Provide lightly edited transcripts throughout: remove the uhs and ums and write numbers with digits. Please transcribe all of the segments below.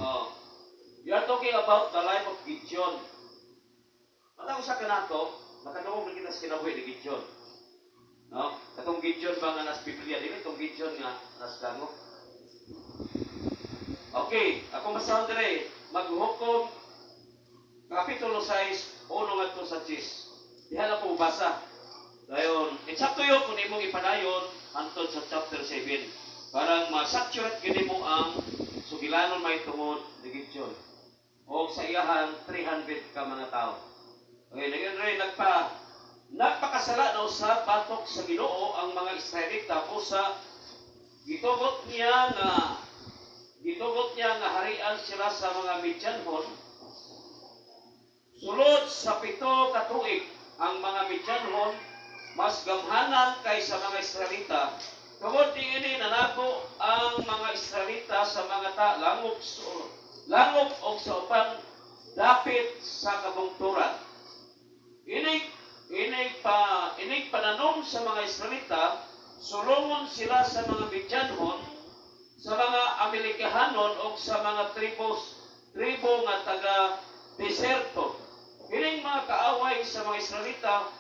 Oh. You are talking about the life of Gideon. Matag usa kanato, nakadungog na kita sa kinabuhi ni Gideon. No? Katong Gideon ba nga nas Biblia dili tong Gideon nga nas dangop. Okay, ako basahon dire, Maghukom Kapitulo 6, 1 ngadto sa 10. Diha na ko basa. Dayon, it's up to you kung imong ipadayon hantod sa chapter 7. Parang ma-saturate gini mo ang sugilanon may tungod ni Gideon. O sa iyahan 300 ka mga tao. Okay, ngayon rin nagpakasala daw sa batok sa Ginoo ang mga Israelita sa gitugot niya nga harian sila sa mga Midianhon. Sulod sa 7 ka tuig, ang mga Midianhon mas gamhanan kaysa mga Israelita. Tungod niini, nanago ang mga Israelita sa mga ta langop og sa uban dapit sa kabungturan. Inig pananom sa mga Israelita, sulungon sila sa mga Midianhon, sa mga Amalekahanon o sa mga tribo nga taga deserto. Kining mga kaaway sa mga Israelita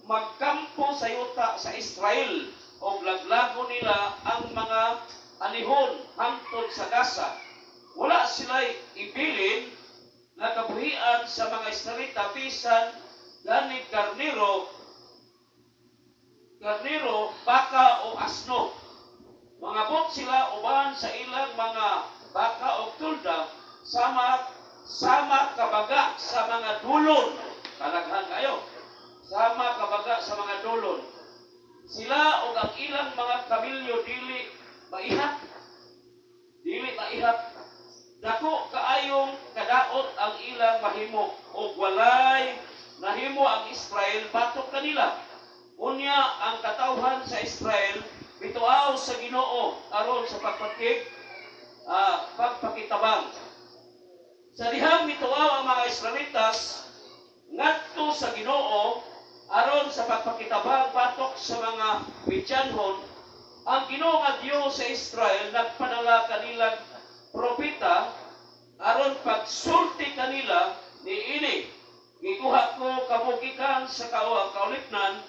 magkampo sa yuta sa Israel o laglago nila ang mga anihon hangtod sa Gaza. Wala sila ibilin nga kabuhian sa mga Israelita bisan gani karnero, baka o asno. Mangabot sila uban sa ilang mga baka o tulda sama sama kabaga sa mga dulon. Kalaghan kayo. Sama kabaga sa mga dulon. Sila og ang ilang mga kamilyo dili maihap. Dili maihap. Dako kaayong kadaot ang ilang mahimo og walay nahimo ang Israel batok kanila. Unya ang katawhan sa Israel mituaw sa Ginoo aron sa pagpakitabang. Sa dihang mituaw ang mga Israelitas ngadto sa Ginoo aron sa pagpakitabang batok sa mga Midianhon, ang Ginoo nga Dios sa Israel nagpadala kanilang propeta aron pagsulti kanila niini: "Gikuha ko kamo gikan sa kaulipnan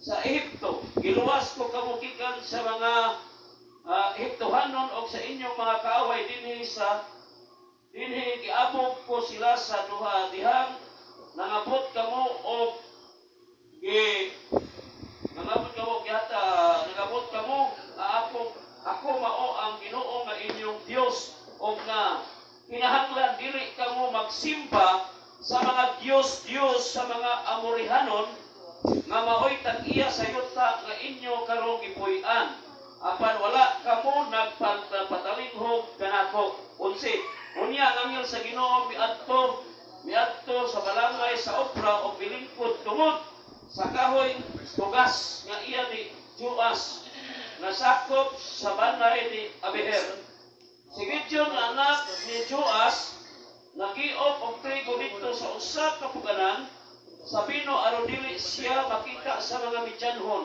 sa Ehipto. Giluwas ko kamo gikan sa mga Ehiptohanon og sa inyong mga kaaway dinhi giabog ko sila sa duha dihang nangabot kamo og gi nangabot kamo gihata nangabot kamo nga ako mao ang Ginoo nga inyong Dios og nga kinahanglan dili kamo magsimba sa mga dios-dios sa mga Amorihanon nga maoy tag-iya sa yuta nga inyo karong gipuy-an. Apan wala kamo nagpatalinghog kanako." 11. Unya ang anghel sa Ginoo miadto sa balangay sa Opra og milingkod tungod sa kahoy tugas nga iya ni Joas nga sakop sa banay ni Abiezer. Si Gideon nga anak ni Joas nagiop og trigo didto sa usa ka puganan sa bino aron dili siya makita sa mga Midianhon.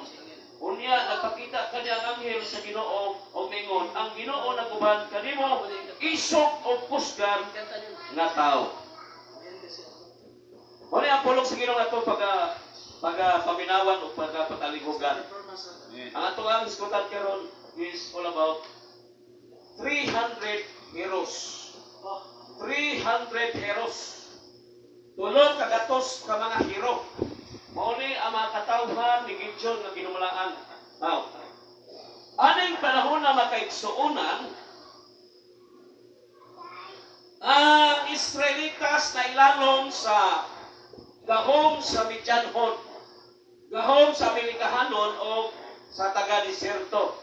Unya nagpakita kaniya ang anghel sa Ginoo og mingon, "Ang Ginoo naguban kanimo, isog og kusgan nga tawo." Mao ni ang pulong sa Ginoo ato pag paminawan o pagpatalinghugan. Ang ato ang hisgutan karon is all about 300 heroes. 300 heroes. 300 ka mga hero. Mao ni ang mga katawhan ni Gideon nga ginumalaan. Now, aning panahon na, mga kaigsuonan, ang Israelitas na ilalom sa gahom sa Midianhon, gahom sa Amalekahanon o sa taga-diserto.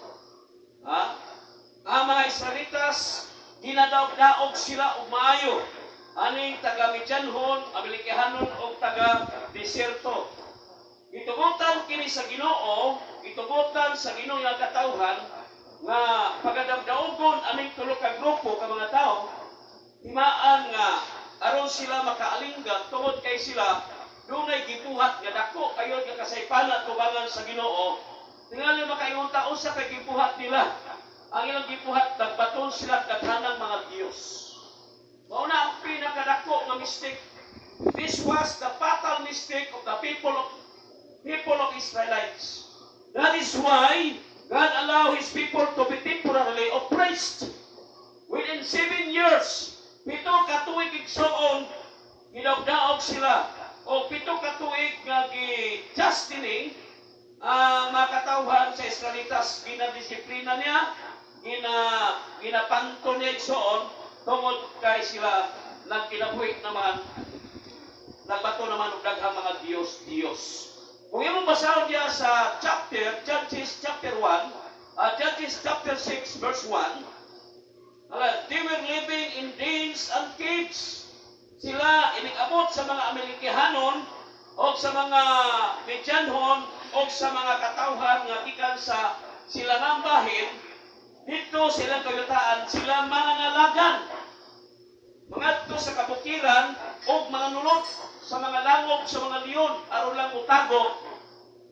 Ha? Ang mga Israelitas, ginadaog-daog sila og maayo aning taga Midianhon, Amalekahanon o taga-diserto. Gitugutan kini sa Ginoo, gitugutan sa Ginoo nga katawhan nga pagadagdaogon aning tulo ka grupo ka mga tao, timaan nga aron sila makaalingga tungod kay sila dunay gibuhat nga dako kayo nga kasaypanan tubangan sa Ginoo. Tingali makaingon ta, unsa kay gibuhat nila? Ang ilang gibuhat, nagbaton sila daghanang mga diyos. mistake. This was the fatal mistake of the people of Israelites. That is why God allowed His people to be temporarily oppressed. Within 7 years, 7 ka tuig, igsoon, gidawdaog sila. O 7 ka tuig nga gi-chastening ang mga katawhan sa Israelitas, ginadisiplina niya, ginapanto niya, igsoon, tungod kay sila nagkinabuhi naman, nagbato naman og daghang mga Diyos-Diyos. Kung imong basahon diya sa chapter, Judges chapter 1, Judges chapter 6 verse 1, ala, they were living in dens and caves. Sila inig-abot sa mga Amalekihanon o sa mga Midianhon o sa mga katawhan nga gikan sa silangang bahin. Dito silang kayutaan, sila mga ngalagan. Mangadto sa kabukiran o mga nulot sa mga langog sa mga leon aron lang mutago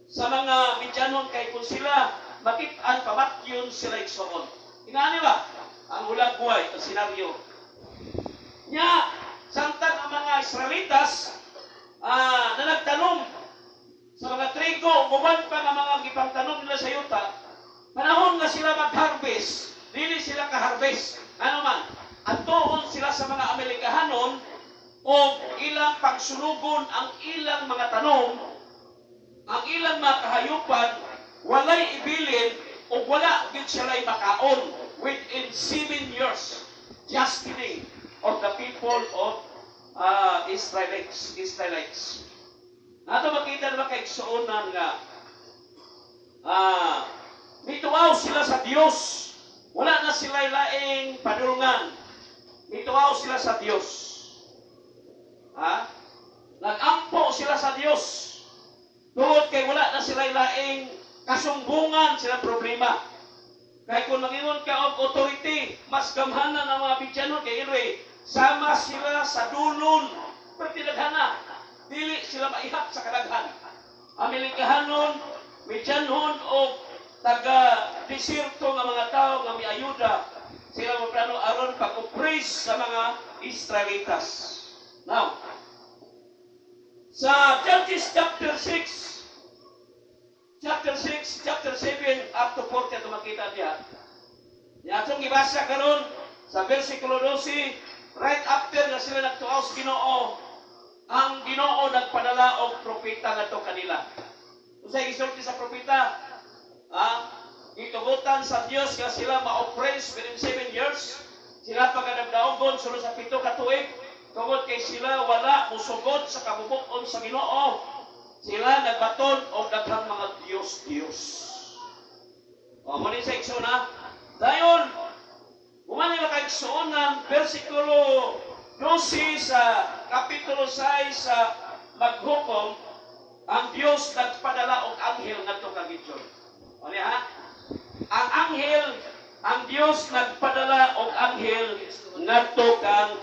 sa mga Midianhon, kay kung sila makit-an, pamatyon sila, igsoon. Ingani ba? Ang hulagway, ang senaryo. Nya, samtang ang mga Israelitas na nagtanom sa mga trigo, uban pa nga mga gipangtanom nila sa yuta, panahon nga sila mag-harvest, dili sila ka-harvest. Ano man, adtoon sila sa mga Amerikahanon o ilang pagsunugon ang ilang mga tanom, ang ilang mga kahayupan, walay ibilin o wala gyud sila'y makaon within 7 years. Chastening of the people of Israelites. Israelites. Nato makita naman kay igsuonan nga mituaw sila sa Dios. Wala na sila laing padulngan. Mituaw sila sa Dios. Ha? Nag-ampo sila sa Dios. Tungod kay wala na sila laing kasumbungan sila problema. Kay kung mangingon ka og authority, mas gamhanan ang mga Midianhon kay anyway, sama sila sa dulon. Pero tinaghana, dili sila maihap sa kadaghan. Amalekahanon, Midianhon o taga desierto nga mga tao nga miayuda sila mo plano aron pag-oppress sa mga Israelitas. Now, sa Judges chapter 6, chapter 6, chapter 7, up to 40 ato makita diha. Nya atong gibasa karon sa versikulo 12, right after nga sila nagtuaw sa Ginoo, ang Ginoo nagpadala og propeta ngadto kanila. Unsay gisulti sa propeta? Ah, gitugutan sa Dios nga sila ma-oppress within 7 years. Sila pagkadagdaogon sulod sa 7 ka tuig tungod kay sila wala musugod sa kabubut-on sa Ginoo. Sila nagbaton og daghang mga Dios-Dios. O, mo ni sa igsoon ha. Dayon, human nila kaigsuonan, versikulo 12 sa kapitulo 6 sa Maghukom, ang Dios nagpadala og anghel ngadto kang Gideon. Ano ha? Ang anghel, ang Dios nagpadala og anghel ngadto kang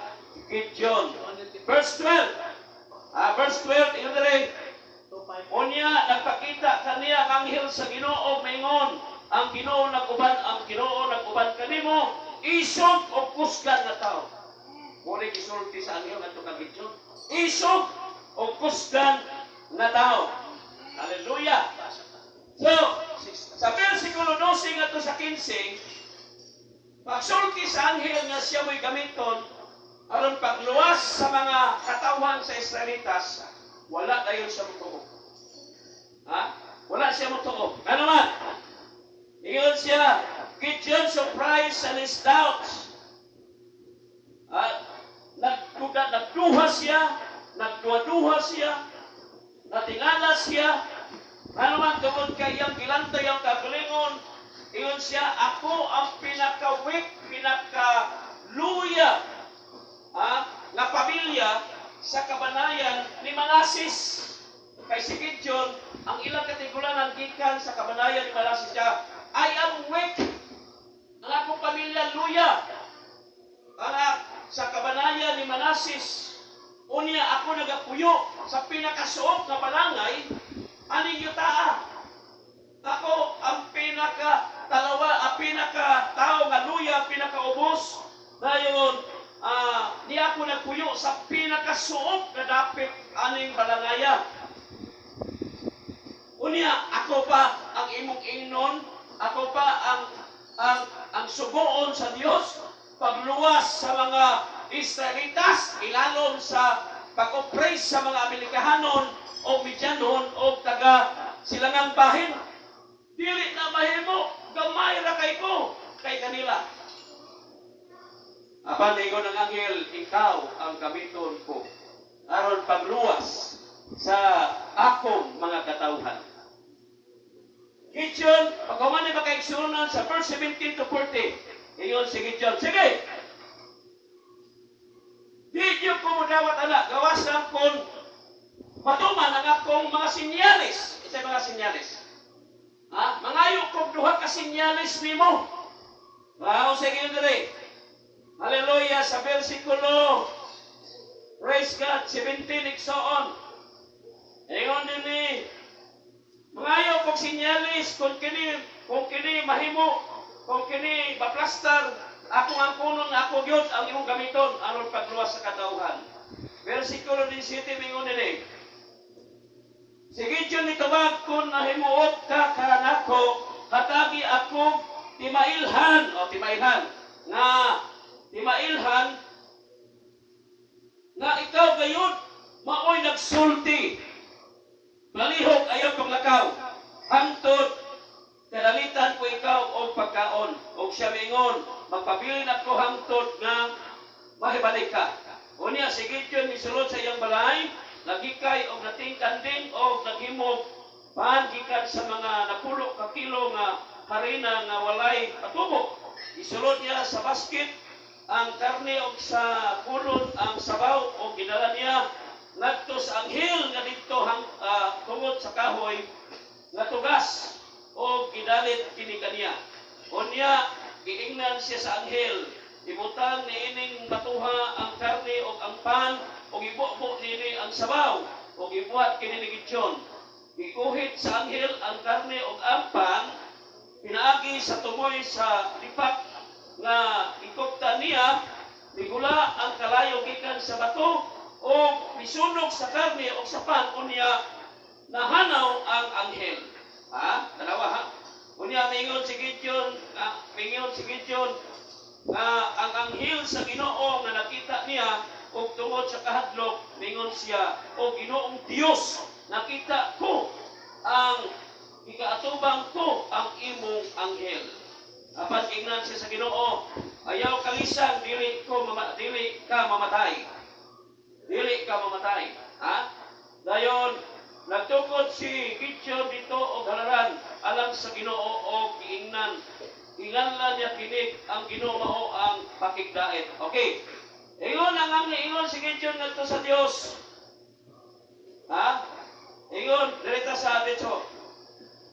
Gideon. Verse 12. Ah, verse 12, ingon diri. Unya nagpakita kaniya ang anghel sa Ginoo, maingon, "Ang Ginoo nag-uban, ang Ginoo nag-uban kanimo, isog og kusgan nga tao." Mo ni gisulti sa anghel ngadto kang Gideon. Isog og kusgan nga tao. Hallelujah. So, sa versikulo 12 ngadto sa 15, pagsulti sa anghel nga siya mo'y gamiton aron pagluwas sa mga katawhan sa Israelitas, wala dayon siya motuo. Ha? Wala siya motuo. Ano man? Ingon siya, Gideon surprised and his doubts. At nagduda, nagduha siya, nagduha-duha siya, natingala siya. Ano man, tungod kay iyang gilantay ang kagalingon, ingon siya, "Ako ang pinaka-weak, pinaka-luya nga pamilya sa kabanayan ni Manases." Kay si Gideon, ang ilang katigulangan gikan sa kabanayan ni Manases siya, "I am weak. Ang akong pamilya luya. Ang sa kabanayan ni Manases. Unya ako nagapuyo sa pinakasuok nga balangay aning yutaa. Ako ang pinaka talawa, ang pinaka tao nga luya, pinakaubos. Dayon niya na ko nagpuyo sa pinakasuob na dapit aning balangaya. Unya, ako pa ang imong ingnon, ako pa ang sugoon sa Dios pagluwas sa mga Israelitas ilalom sa pag-oppress sa mga Amerikahanon o Midianhon o taga silangang bahin. Dili na mahimo, gamay ra kay ko kay kanila. Apan ingon ang anghel, "Ikaw ang gamiton ko aron pagluwas sa akong mga katawhan." Gideon, pagkahuman ni makaigsuonan sa verse 17 to 40, ingon si Gideon, "Sige, di gyud ko mudawat ana, gawas lang kung matuman ang akong mga sinyalis." Isa mga sinyalis. Ha? "Mangayo kog duha ka sinyalis nimo." Wow, sige diri. Hallelujah, sa versikulo, praise God, 17 igsoon. Ingon dinhi, "Mangayo kog sinyalis kung kini mahimo, kung kini baplastar, akong angkunon nga ako gyud ang imong gamiton aron pagluwas sa katawhan." Versikulo 17, mingon dinhi. Si Gideon nitubag, "Kung nahimuot ka kanako, hatagi ako timailhan," o timailhan, nga timailhan, nga ikaw gayud maoy nagsulti. Palihog ayaw paglakaw hangtod kadalitan ko ikaw og pagkaon." Og siya mingon, "Magpabilin ako hangtod nga mahibalik ka." Unya si Gideon misulod sa iyang balay, nagikay og nating kanding og naghimog pan gikan sa mga 10 ka kilo nga harina nga walay patubo. Isulod niya sa basket ang karne og sa kulon ang sabaw og gidala niya ngadto sa anghel nga didto tungod sa kahoy nga tugas og gidalit kini kaniya. Unya giingnan siya sa anghel, "Ibutang niining batuha ang karne og ang pan og ibubo nini ang sabaw," og gibuhat kini ni Gideon. Gikuhit sa anghel ang karne og ang pan pinaagi sa tumoy sa lipak nga gikuptan niya. Migula ang kalayo gikan sa bato o misunog sa karne o sa pan. Unya nahanaw ang anghel. Ha? Dalawa ha. Unya mingon si Gideon nga ang anghel sa Ginoo nga nakita niya, ug tungod sa kahadlok mingon siya, "O Ginoong Dios, nakita ko ang gikaatubang ko ang imong anghel." Apan ingnan siya sa Ginoo, "Ayaw kalisang, dili ka mamatay. Dili ka mamatay." Ha? Dayon nagtukod si Gideon didto og halaran alang sa Ginoo og giingnan. Inganlan niya kini, "Ang Ginoo mao ang pakigdait." Okay. Ingon si Gideon ngadto sa Dios. Ha? Ingon direta sa dito.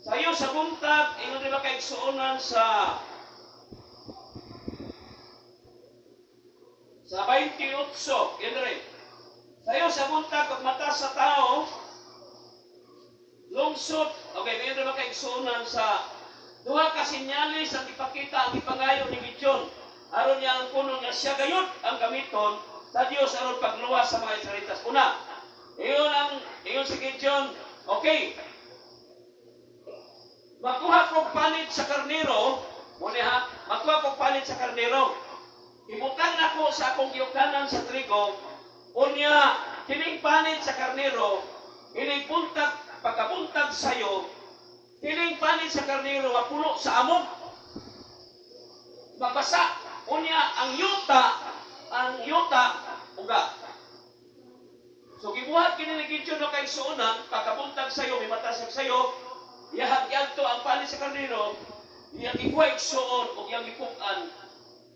Sayo sa buntag, ingon di ba kaigsuonan sa 28, yun rin. Sayo sa buntag, pagmata sa tao, lungsod, okay, ingon di ba kaigsuonan sa duha ka sinyalis ang ipakita, ang ipangayo ni Gideon. Aron niya ang kuno nga siya gayud ang gamiton sa Dios aron pagluwas sa mga Israelitas. Una, ingon si Gideon, "Okay, makuha kog panit sa karnero, muna ha, makuha kog panit sa karnero. Ibutang nako sa akong giyukanan sa trigo, unya kining panit sa karnero, ining buntag, pagkabuntag sayo, kining panit sa karnero mapuno sa amog. Mabasa, unya ang yuta uga." So gibuhat kini ni Gideon no kay suonan, pagkabuntag sayo, may matasag sayo, iyahag giadto ang panit sa karnero, iyang gikuha igsuon ug iyang gipuk-an,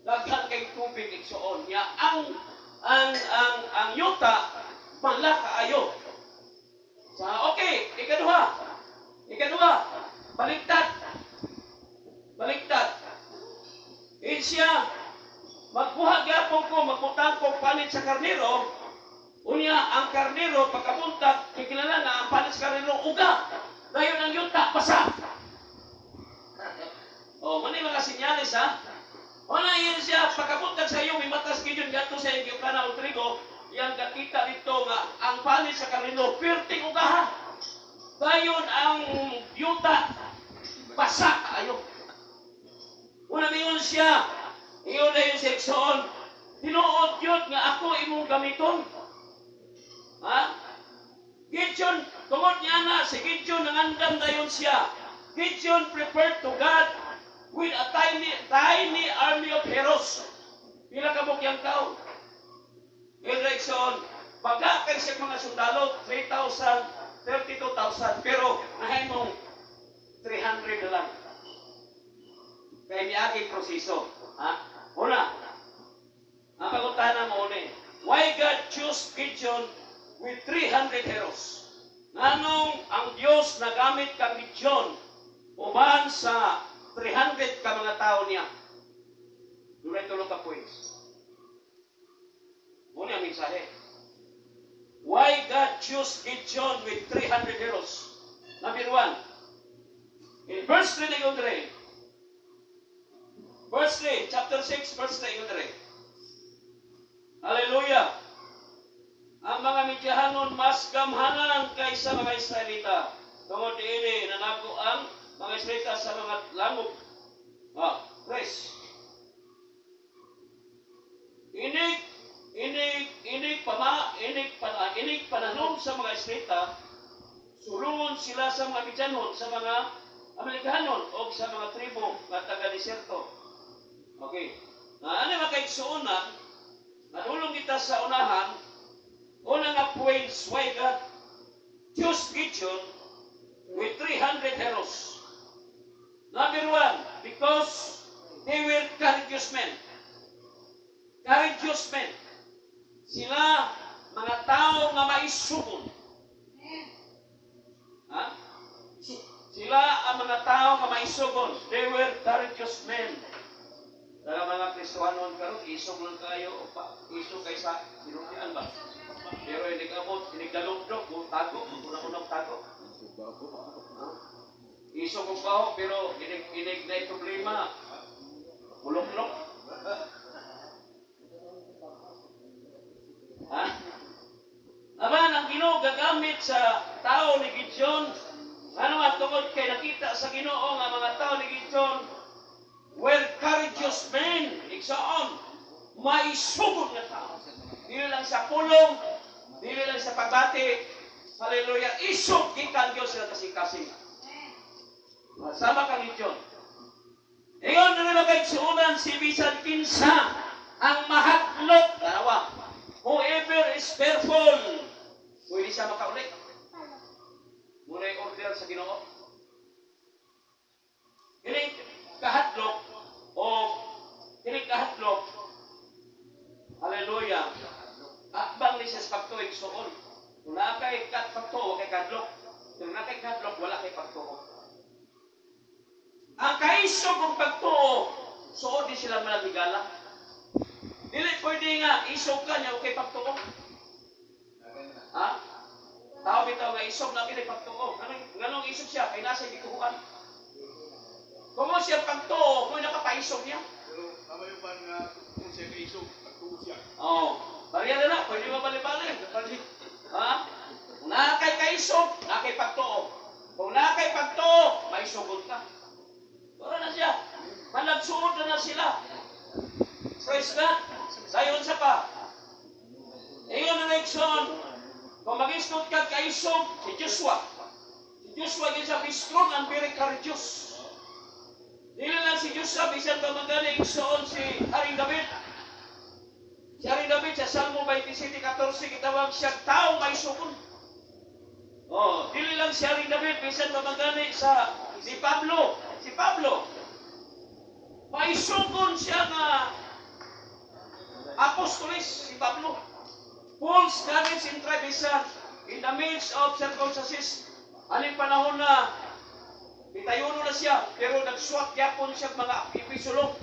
daghan kay tubig igsuon. Nya ang yuta mala kaayo. Sa okay, ikaduha. Ikaduha, baliktad. Baliktad. Siya, "Magbuhat gyapon ko, magbutang ko panit sa karnero, unya ang karnero pagkabuntag, kikilala nga ang panit sa karnero uga. Dayon ang yuta basa." Oh, mani mga sinyalis ha. Wala yun siya, pagkabuntag sa iyo, may matas Gideon. gato sa iyang giukana og trigo, iyang kakita dito nga ang panit sa karnero perting ugaha. Dayon ang yuta basa ayo. Una mingon siya, ingon na yun siya, igsoon, tinuod yun nga ako imong gamiton. Ha? Gideon, tungod niya na, si Gideon nangandam dayon siya. Gideon prepared to God with a tiny, tiny army of heroes. Pila ka yang tao? Igsoon, baga kay siya mga sundalo, 3,000, 32,000, pero nahimong 300 na lang. Kay miagi proseso. Ha? Una, ang pangutana mo ni, why God choose Gideon with 300 heroes? Nganong ang Dios nagamit kang Gideon uban sa 300 ka mga tao niya? Dunay tulo ka points. Muna ang mensahe. Why God choose Gideon with 300 heroes? Number one, in verse 3 na dre. Verse 3, chapter 6, verse 3 ingon dre. Hallelujah. Ang mga Midyahanon mas gamhanan kaysa mga Israelita. Tungod diini nanago ang mga Israelita sa mga langob. Ah, tres. Inig inig inig pama inig pana inig pananom sa mga Israelita, sulungon sila sa mga Midyanon, sa mga Amalekahanon o sa mga tribo nga taga diserto. Okay. Na ano mga kaigsuonan, nadulong kita sa unahan, una nga points why God choose Gideon with 300 heroes. Number one, because they were courageous men. Courageous men. Sila, mga tao nga maisugon. Ha? Sila ang mga tao nga maisugon. They were courageous men. Daga mga Kristohanon karon, isog lang kayo, o pa, isog kay sa sinultian ba? Pero hindi abot, hindi dalugdog, o tago, una-unang tago. Ha? Isog og baho, pero inig inig na problema. Mulok-lok. Ha? Apan ang Ginoo gagamit sa tao ni Gideon. Ano nga tungod kay nakita sa Ginoo nga mga tao ni Gideon were courageous men. Igsoon, maisugod nga tao. Dili lang sa pulong, dili lang sa pagbati. Hallelujah. Isog gikan Dios sila kasing-kasing. Sama kang Gideon. Ingon na naman kay suunan si bisan kinsa ang mahadlok. Dalawa. Whoever is fearful, pwede siya makauli. Muna yung order sa Ginoo. Kini kahadlok o kini kahadlok, hallelujah, akbang ni siya sa pagtuo, igsoon. Kung naa kay kat pagtuo, kay kahadlok. Kung naa kay kahadlok, wala kay pagtuo. Ang kaisog og pagtuo, suod di sila malagigala. Dili pwede nga isog ka niya okay pagtuo. Ha? Tao bitaw nga isog na kini pagtuo. Nganong nganong isog siya kay nasa gituohan. Kung mo siya pagtuo, kung nakapaisog niya. Pero tama yung pan nga kung siya kaisog, pagtuo siya. Oh, bariya na na, pwede mo bali-bali. Balik. Ha? Kung naa kay kaisog, naa kay pagtuo. Kung naa kay pagtuo, may sugod ka. Wala na siya. Malagsuod na na sila. Praise God. Sayon sa pa. Ingon na igsoon, kung mag-isgot ka kaisog, si Joshua. Si Joshua yun siya, be strong and very courageous. Dili lang si Joshua, bisan pa magani igsoon si Haring David. Si Haring David sa Salmo 27:14 gitawag siya tao may sukon. Oh, dili lang si Haring David, bisan pa magani sa si Pablo, si Pablo. Maisugon siya nga apostolis si Pablo. Paul's courage in bisan in the midst of circumstances. Aning panahon na bitayuno na siya, pero nagsuwat yapon siya mga episulo.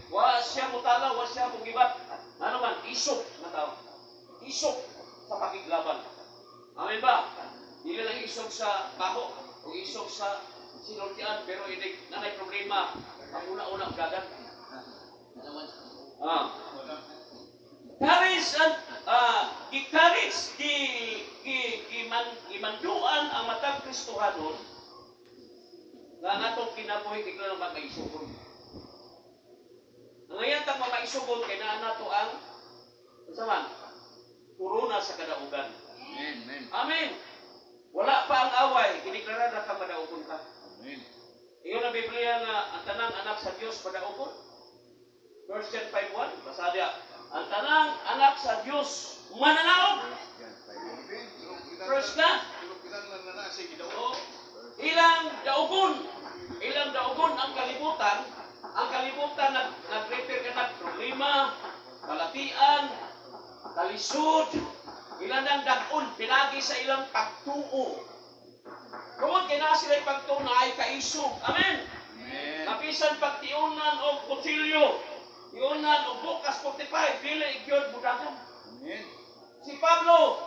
Wa siya mutala, wa siya mugibat. Ano man, isog na tao. Isog sa pakiglaban. Amen ba? Dili lang isog sa baho o isog sa sinultian, pero hindi na may problema. Ang una-una ang dagat. Ah. Wala. Christ and gi-courage, gi, gi, gi, gimanduan ang matag Kristohanon nga ang atong kinabuhi kay kailangan makaisugon. Ang ngayon tang makaisugon kay naa nato ang unsa man? Korona sa kadaugan. Amen. Amen. Amen. Wala pa ang away, gideklara na ka madaugon ka. Amen. Ingon ang Biblia nga ang tanang anak sa Dios madaugon. 1 John 5:1, basa diya. Ang tanang anak sa Dios mananaog. First na. Pero kinahanglan na na siya gidaog. Oo. Ilang daugon. Ilang daugon ang kalibutan. Ang kalibutan nag-prepare ka nag problema, balatian, kalisod, ilan ang dag-on, pinagi sa ilang pagtuo. Tungod kay naa sila pagtuo na ay kaisog. Amen. Amen. Kapisan pagtiunan og kutsilyo, tiunan og bukas 45, dili gyud budagan. Amen. Si Pablo,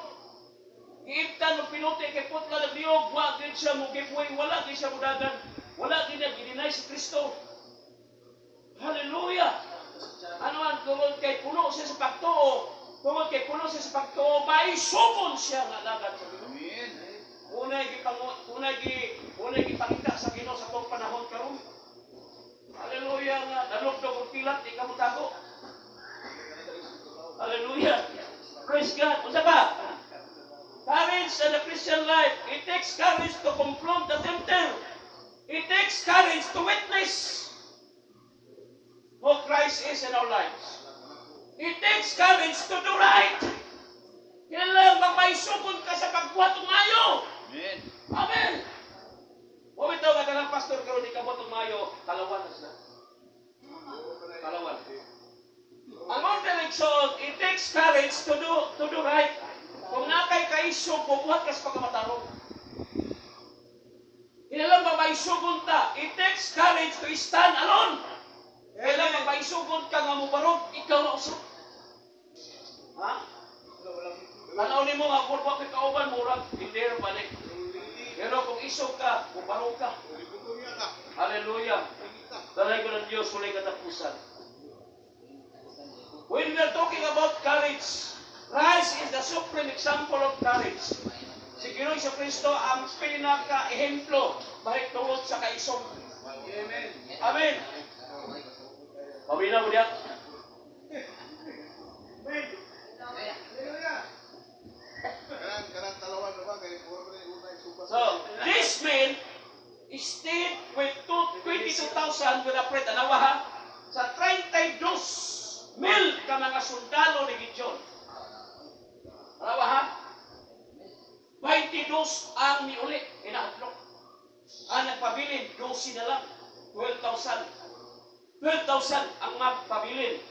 giibtan og pinuti kay putla ng niyog, wa gyud siya mo give way, wala gyud siya mudagan. Wala gyud niya gideny si Kristo. Hallelujah! Ano man, tungod kay puno siya sa pagtuo, tungod kay puno siya sa pagtuo, maisugon siya nga alagad sa Ginoo. Amen. Unay gipangita sa Ginoo sa atong panahon karon. Hallelujah nga dalugdog og kilat di ka motago. Hallelujah. Praise God. Unsa pa? Courage in the Christian life. It takes courage to confront the tempter. It takes courage to witness who Christ is in our lives. It takes courage to do right. Kailangan magmaisugon ka sa pagbuhat og maayo. Amen. Amen. Mo bitaw nga kanang pastor karon di kabuhat og maayo, talawan na sila. Talawan. Ang order igsoon, it takes courage to do right. Kung naa kay kaisog, bubuhat ka sa pagkamatarong. Kailangan mamaysugon ta. It takes courage to stand alone. Kailangan magmaisugon ka nga mobarog, ikaw na usab. Ha? Tanaw nimo nga kung wa kay kauban murag hindi ra balik. Pero kung isog ka, mubarog ka. Hallelujah. Dalay ko ng Diyos, walay katapusan. When we are talking about courage, Christ is the supreme example of courage. Si Ginoong Kristo ang pinaka-ehemplo bahitungod sa kaisog. Amen. Amen. Pabina mo diya. Hallelujah. Kanang talawan na ba kay mura pa ni unay suba. So, this man stayed with 22,000 with a pre, tanawa ha, sa 32 mil ka mga sundalo ni Gideon. Tanawa ha, 22 ang miuli, hinahadlok. Ang nagpabilin, 12 na lang, 12,000. 12,000 ang magpabilin.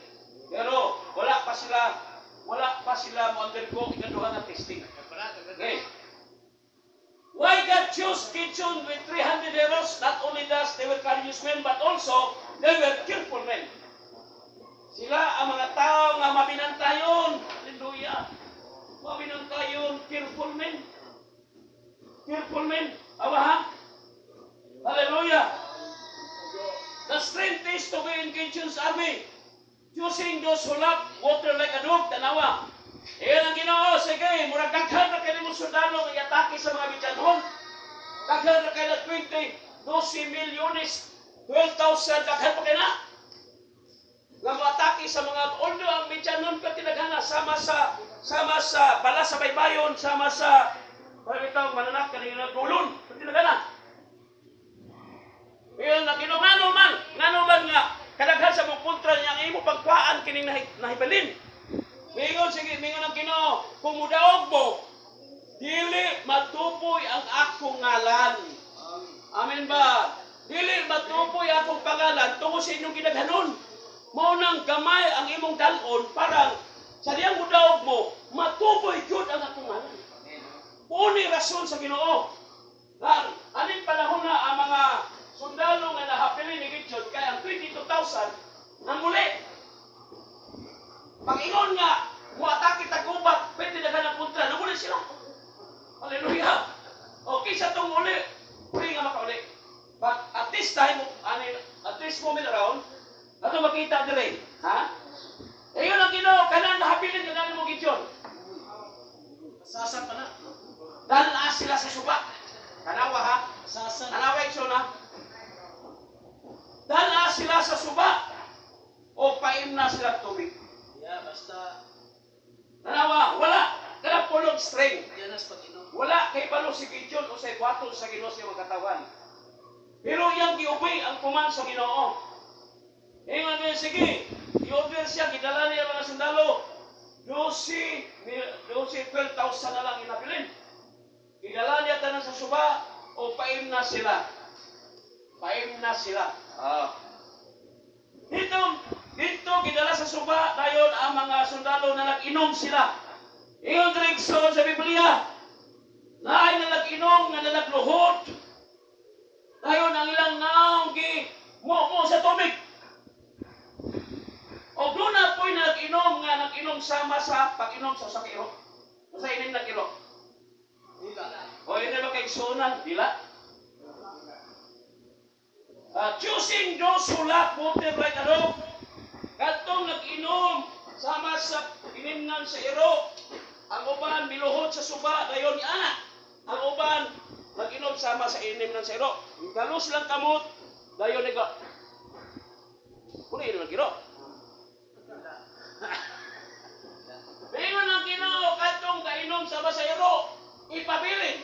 Pero wala pa sila mo undergo ikaduha nga testing. Okay. Why God chose Gideon with 300 heroes? Not only thus they were courageous men, but also they were careful men. Sila ang mga tao nga mabinantayon. Hallelujah. Mabinantayon, careful men. Careful men. Awa ha? Hallelujah. The strength is to be in Gideon's army. Choosing those who love water like a dog, tanawa. Iyan ang Ginoo, sige, murag daghan na kayo mong sundalo nga iatake sa mga Midyanhon. Daghan na kayo na 20, 12 milyones, 12,000, daghan pa kayo na. Nga moatake sa mga, although ang Midyanhon pa tinaghan na, sama sa bala sa baybayon, sama sa, bitaw mananak kanina dulon, tinaghan na. Iyan ang Ginoo, ngano man nga, kadaghan sa mong kontra niya ang imo pagkuhaan kining nahibalin. Mingon sige, mingon ang Ginoo, kung mudaog mo, dili matupoy ang akong ngalan. Amen ba? Dili matupoy akong pangalan tungod sa inyong gidaghanon. Mao nang gamay ang imong dalon parang sa diyang mudaog mo, matupoy gyud ang akong ngalan. Uni rason sa Ginoo. Nga, aning panahon na ang mga sundalo nga nahapili ni Gideon kay ang 22,000 nanguli. Pag-ingon nga, muatake tag gubat, pwede na ang kontra, nanguli sila. Hallelujah. Okay sa tong uli, pwede nga makauli. But at this time, ani, at this moment around, ato makita dire, ha? Iyon ang Ginoo, kanang nahabilin nga mo sila tubig. Yeah, basta Tanawa, wala. Kana pulong string. diyan as pag-inom. Wala kay balo si Gideon o sa buhaton sa Ginoo sa iyang katawan. Pero iyang giubay ang command sa Ginoo. Ingon niya, sige, i-order siya, gidala niya mga sundalo. 12, 12, 12,000 na lang inabilin. Gidala niya tanan sa suba o paim na sila. Paim na sila. Ah. Dito, gidala sa suba, dayon ang mga sundalo na nag-inom sila. Ingon diri sa Biblia, naay na nag-inom, nga nagluhod. Dayon ang ilang naong gi mo sa tubig. O doon na po'y nag-inom nga nag-inom sama sa pag-inom sa usa ka iro. Sa ining nag-iro. Dila. O ini ba kay sunan? Dila. Choosing those who love water like a dog. Kadtong nag-inom sama sa inimnan sa iro. Ang uban miluhod sa suba dayon ni ana. Ang uban nag-inom sama sa inimnan sa iro. Galos lang kamot dayon ni ga. Kuno inom ang iro. Ingon ang Ginoo kadtong kainom sama sa iro, ipabilin.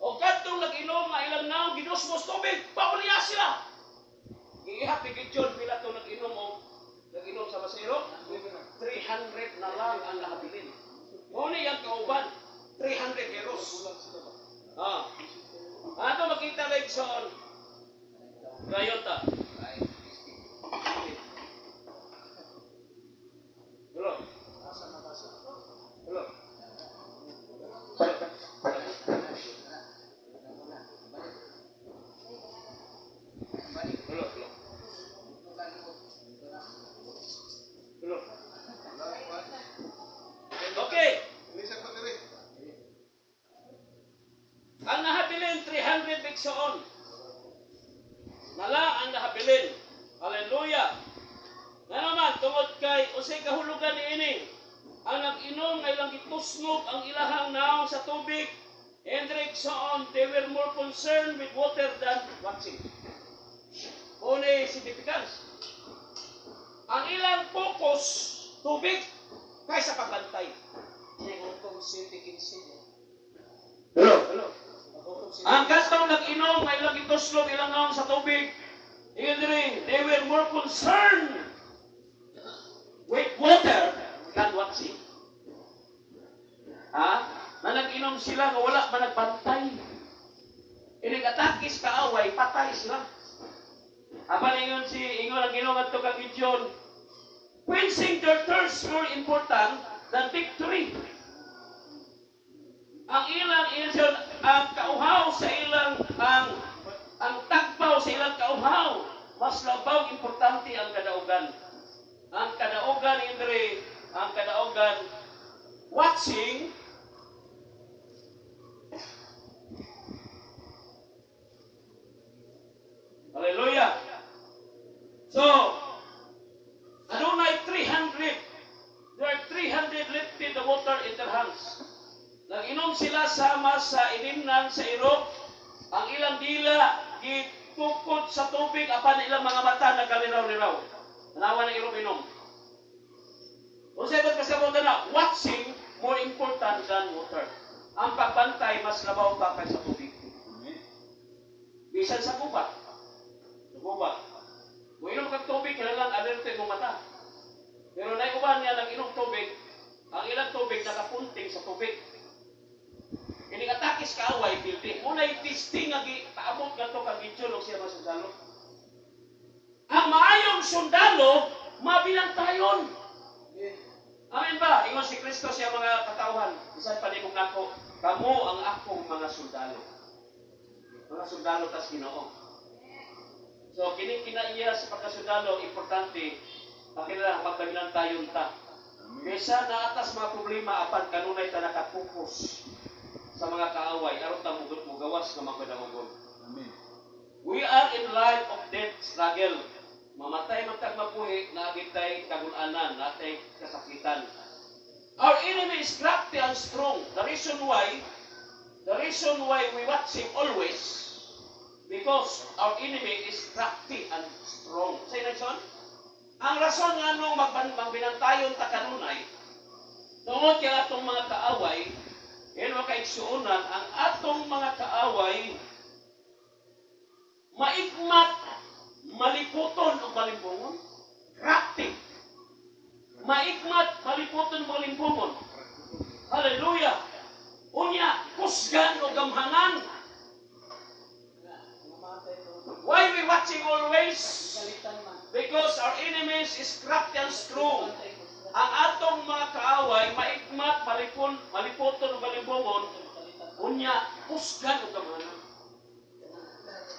O kadtong nag-inom nga ilang naong gidusmos tubig, pauliya sila. Giihap ni Gideon pila to nag-inom o nag-inom sa masiro, 300 na lang ang nakabilin. Mao ni ang kauban, 300 heroes. Ah. Ato makita kay Igsoon. Gayon ta. Hello. Hello. Hello. Hello. Hello. Okay. Lisa pa diri. Ang nahabilin, 300 bigsoon. Nala ang nahabilin. Hallelujah. Na naman, tungod kay unsay kahulugan ni ini, ang nag-inom nga ilang gitusnog ang ilahang naong sa tubig, Hendrik soon, they were more concerned with water than watching. Only significance. Ang ilang focus, tubig, kaysa pagbantay. Hukom 7:15. Hello? Hello? Hukom 7. Ang katong nag-inom, nga ilang gituslog ilang naong sa tubig, ingon diri, they were more concerned with water than watching. Ha? Na nag-inom sila nga wala man nagbantay. Inig atakis kaaway, patay sila. Apan ingon si ingon ang Ginoo ngadto kang Gideon, quenching their thirst more important than victory. Ang ilang ilang ang kauhaw sa ilang ang tagbaw sa ilang kauhaw, mas labaw importante ang kadaugan. Ang kadaugan indre, ang kadaugan watching. Hallelujah. So, adunay 300. There are 300 lifted the water in their hands. Nag-inom sila sama sa inimnan sa iro. Ang ilang dila gitukod sa tubig apan ilang mga mata nagaliraw-liraw. Tanawa ng iro inom. Unsay ba't kasabot na watching more important than water. Ang pagbantay mas labaw pa kaysa tubig. Bisan sa gubat. Sa gubat. Kung inom kag tubig, kailangan alerte mo mata. Pero naiuban niya nag-inom tubig, ang ilang tubig nakapunting sa tubig. Kining atakis kaaway, pilti. Unay testing nga paabot ngadto kang Gideon og siya mga sundalo. Ang maayong sundalo, mabilantayon. Amen ba? Ingon si Kristo siya mga katawhan. Bisan palibog nako, kamo ang akong mga sundalo. Mga sundalo tas Ginoo. So kini kinaiya sa pagkasundalo importante pakilala magkabilantayon ta. Kaysa naatas mga problema apan kanunay ta nakapokus sa mga kaaway aron ta mugot mugawas nga magkadamogon. Amen. We are in life of death struggle. Mamatay man tag mabuhi, naagi tay kagulanan, natay kasakitan. Our enemy is crafty and strong. The reason why we watch him always, because our enemy is crafty and strong. Say next one. Ang rason nga nung magbinantayon ta kanunay, tungod kay atong mga kaaway, yan, mga kaigsuonan, ang atong mga kaaway, maigmat, maliputon o malimbongon. Crafty. Maigmat, maliputon o malimbongon. Hallelujah! Unya, kusgan o gamhanan. Mamatay to. Why we watching always? Galitan man. Because our enemies is crafty and strong. Ang atong mga kaaway, maigmat, maliputon o malimbongon, unya, kusgan o gamhanan.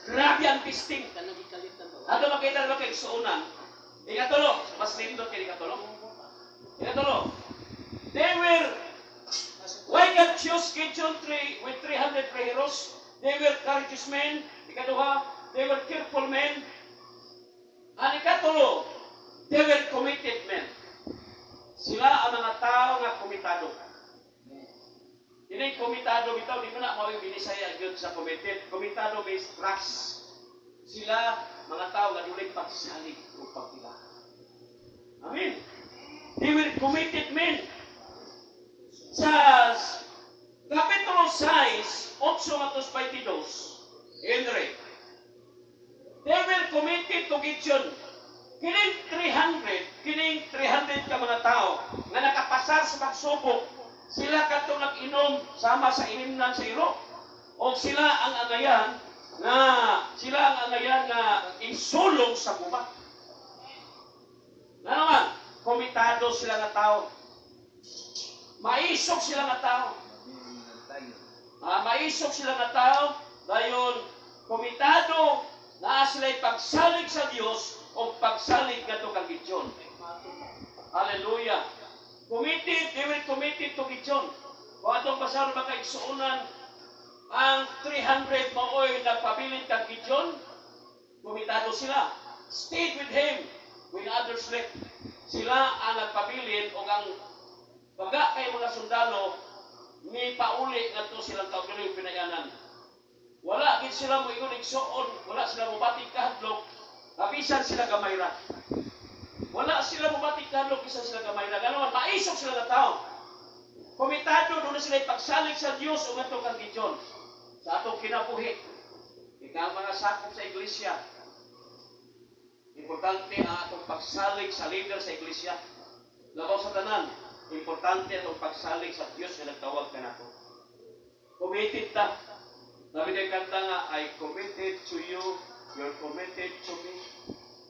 Grabe ang testing. Kanang gikalitan ba? Ato makita na kaigsuonan. Ikatulo, mas nindot kay ikatulo. Ikatulo. They were Why God chose Gideon 3 with 300 heroes? They were courageous men. Ikaduha, they were careful men. Ang ikatulo, they were committed men. Sila ang mga tao nga komitado. Dili komitado bitaw, di mo na mao yung binisaya gyud sa committed. Komitado means trust. Sila mga tao nga dunay pagsalig o pagtila. Amen. They were committed men. Sa Kapitulo 6, 8 ngadto 22, Henry, they were committed to Gideon. Kining 300, kining 300 ka mga tao nga nakapasar sa pagsubok, sila kadtong nag-inom sama sa inimnan sa iro. O sila ang angayan nga isulong sa gubat. Nga naman, komitado sila nga tao. Maisog sila nga tao. Ah, maisog sila nga tao, dayon komitado na sila pagsalig sa Dios o pagsalig ngadto kang Gideon. Hallelujah. Committed, they were committed to Gideon. Kung atong basahon, mga kaigsuonan, ang 300 maoy nagpabilin kang Gideon, komitado sila. Stayed with him when others left. Sila ang nagpabilin o ang baga kay mga sundalo ni pauli ngadto silang kaugalingon pinayanan. Wala gid sila mo ingon igsuon, wala sila mobati kahadlok, bisan sila gamay ra. Wala sila mobati kahadlok bisan sila gamay ra. Ganoon maisog sila nga tao. Komitado doon na sila ipagsalig sa Dios o ngadto kang Gideon sa atong kinabuhi. Ikaw ang mga sakop sa iglesia. Importante ang atong pagsalig sa leader sa iglesia. Labaw sa tanan, importante atong pagsalig sa Dios nga nagtawag kanato. Committed ta. Sabi ng kanta nga, "I committed to you, you're committed to me.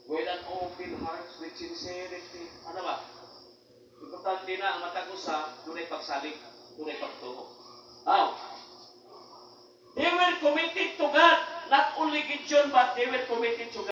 With an open heart, with sincerity." Ano ba? Importante na ang matag usa, dunay pagsalig, dunay pagtuo. How? They were committed to God. Not only Gideon, but they were committed to God.